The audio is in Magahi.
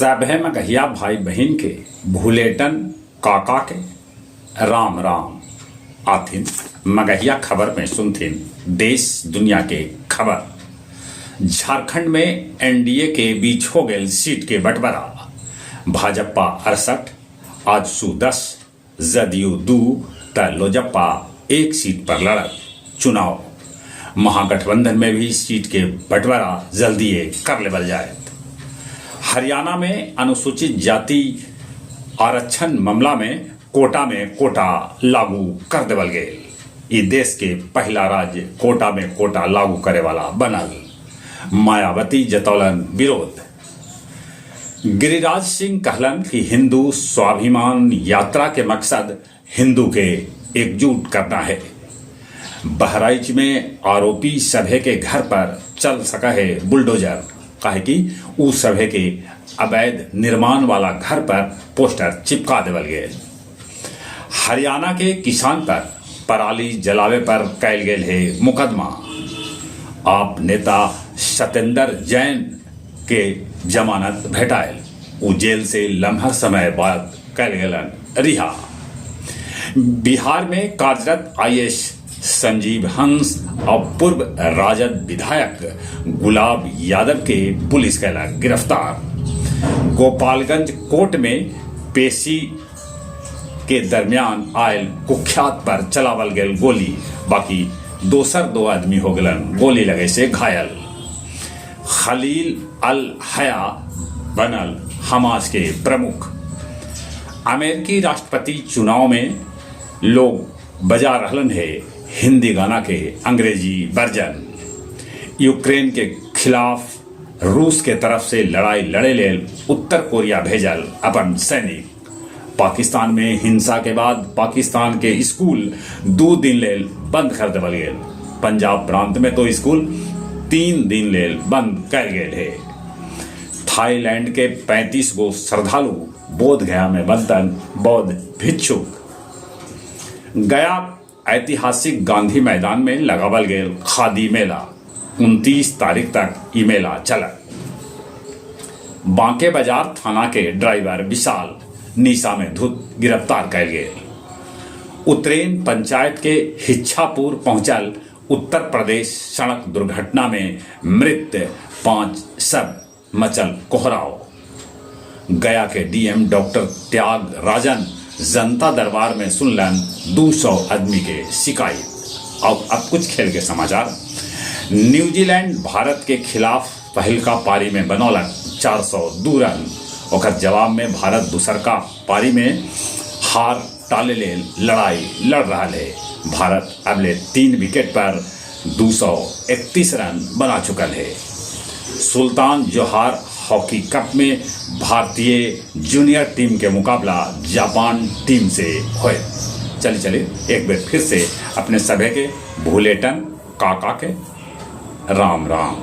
सभे मगहिया भाई बहिन के भुलेटन काका के राम राम। आथिन मगहिया खबर में सुनथिन देश दुनिया के खबर। झारखंड में एनडीए के बीच हो गेल सीट के बंटवारा। भाजपा 68, आजसू 10, जदयू 2 त लोजपा 1 सीट पर लड़त चुनाव। महागठबंधन में भी सीट के बंटवारा जल्दीए कर लेवल जायत। हरियाणा में अनुसूचित जाति आरक्षण मामला में कोटा में कोटा लागू कर देवल गेल। ई देश के पहला राज्य कोटा में कोटा लागू करे वाला बनल। मायावती जतौलन विरोध। गिरिराज सिंह कहलन कि हिंदू स्वाभिमान यात्रा के मकसद हिंदू के एकजुट करना है। बहराइच में आरोपी सभे के घर पर चल सका है बुलडोजर, काहे कि ऊ सभे के अवैध निर्माण वाला घर पर पोस्टर चिपका देवल गेल। हरियाणा के किसान पर पराली जलावे पर कैल गेल है मुकदमा। आप नेता सत्येंद्र जैन के जमानत भेटायल, ऊ जेल से लम्हा समय बाद कैल गेलन रिहा। बिहार में कार्यरत आईएएस संजीव हंस और पूर्व राजद विधायक गुलाब यादव के पुलिस कैला गिरफ्तार। गोपालगंज कोर्ट में पेशी के दरमियान आयल कुख्यात पर चलावल गेल गोली, बाकी दोसर दो आदमी हो गलन गोली लगे से घायल। खलील अल हया बनल हमास के प्रमुख। अमेरिकी राष्ट्रपति चुनाव में लोग बजा रहलन है हिंदी गाना के अंग्रेजी वर्जन। यूक्रेन के खिलाफ रूस के तरफ से लड़ाई लड़े लेल उत्तर कोरिया भेजल अपन सैनिक। पाकिस्तान में हिंसा के बाद पाकिस्तान के स्कूल 2 दिन लेल बंद कर देवल गेल। पंजाब प्रांत में तो स्कूल 3 दिन लेल बंद कर गेल है। थाईलैंड के 35 गो श्रद्धालु बोध गया में बनतन बौद्ध भिक्षुक। गया ऐतिहासिक गांधी मैदान में लगावल गेल खादी मेला, 29 तारीख तक ई मेला चलत। बांके बाजार थाना के ड्राइवर विशाल निशा में धुत गिरफ्तार कैल गेल। उत्तरेन पंचायत के हिच्छापुर पहुंचल उत्तर प्रदेश सड़क दुर्घटना में मृत 5 सब मचल कोहराव। गया के डीएम डॉक्टर त्याग राजन जनता दरबार में सुनलन 200 आदमी के शिकायत। अब कुछ खेल के समाचार। न्यूजीलैंड भारत के खिलाफ पहलका पारी में बनौलक 402 रन। ओकर जवाब में भारत दूसरका पारी में हार टाले ले लड़ाई लड़ रहा है। भारत अबले 3 विकेट पर 231 रन बना चुकल है। सुल्तान जोहार हॉकी कप में भारतीय जूनियर टीम के मुकाबला जापान टीम से होए। चलिए चलिए एक बार फिर से अपने सभे के भूलेटन काका के राम राम।